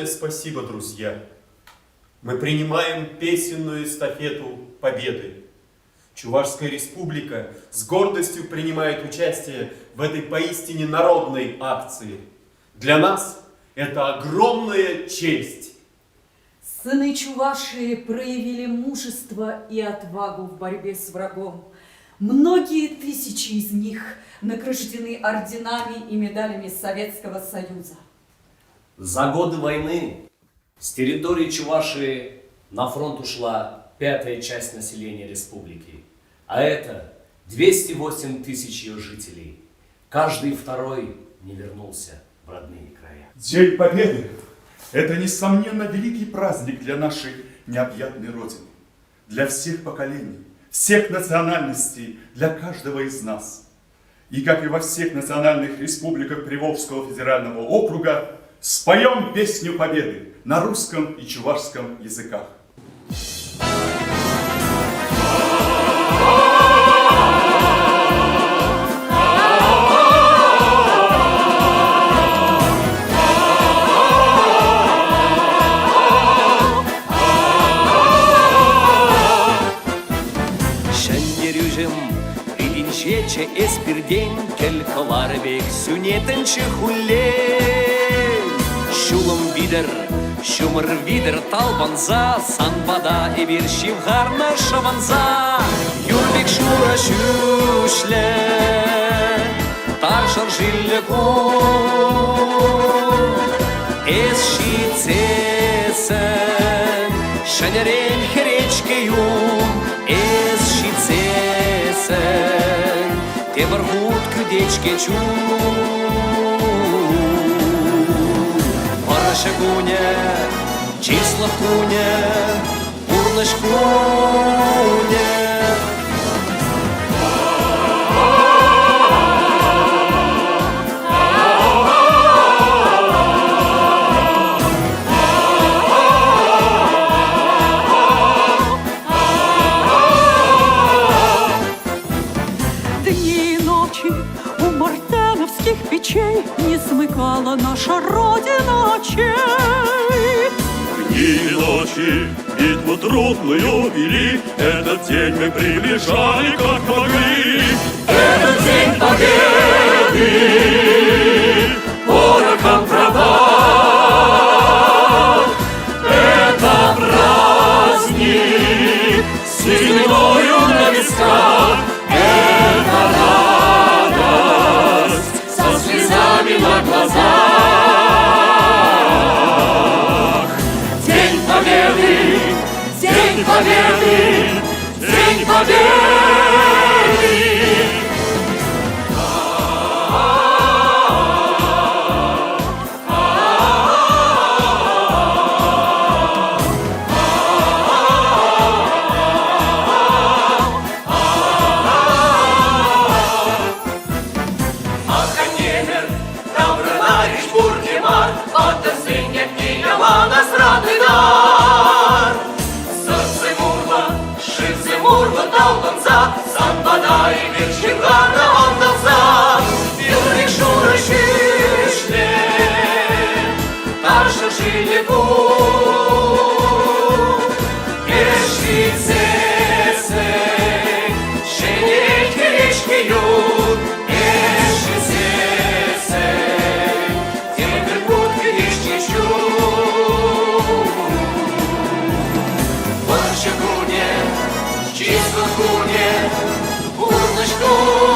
Огромное спасибо, друзья! Мы принимаем песенную эстафету победы. Чувашская республика с гордостью принимает участие в этой поистине народной акции. Для нас это огромная честь. Сыны Чувашии проявили мужество и отвагу в борьбе с врагом. Многие тысячи из них награждены орденами и медалями Советского Союза. За годы войны с территории Чувашии на фронт ушла пятая часть населения республики, а это 208 тысяч ее жителей. Каждый второй не вернулся в родные края. День Победы – это, несомненно, великий праздник для нашей необъятной Родины, для всех поколений, всех национальностей, для каждого из нас. И, как и во всех национальных республиках Приволжского федерального округа, споем песню Победы на русском и чувашском языках. Ҫӗнтерӳҫӗм пирӗнчеччӗ эс пиртен кӗл кӑвар пек сӳнетӗнччӗ хуллен. Ҫулӑм витӗр, ҫумӑр витӗр талпӑнса сан пата эпир ҫывхарнӑ шӑвӑнса. Юр пек шурӑ ҫӳҫлӗ, тар шӑршиллӗ кун. Эс ҫитсессӗн ҫӗнӗрен хӗречке юн, эс ҫитсессӗн тепӗр хут кӗтет-ҫке чун. Вӑрҫӑ кунӗ, чыслӑх кунӗ, пурнӑҫ кунӗ. Дни и ночи у мартеновских печей Не смыкала наша Родина очей. Дни и ночи битву трудную вели, Этот день мы приближали, как могли. Этот день победы порохом пропал. Это праздник с сединою на висках, Это радость со слезами на глазах. День Победы, День Победы, День Победы! Аханемер, таврӑнарӗҫ пурте мар, Паттӑрсен ятне ялан асра тытар. Сӑртсем урлӑ, шывсем урлӑ талпӑнса, Сан пата эпир ҫывхарнӑ ӑнтӑлса. Юрри шурӑ ҫӳҫлӗ, ташӑ ҫилӗ кун. Эс ҫитсессӗн ҫӗнет хӗвел-ҫке юн, Эс ҫитсессӗн тепӗр хут кӗтет-ҫке чун. Вӑрҫӑ кунӗ, чыслӑх кунӗ, пурнӑҫ кунӗ.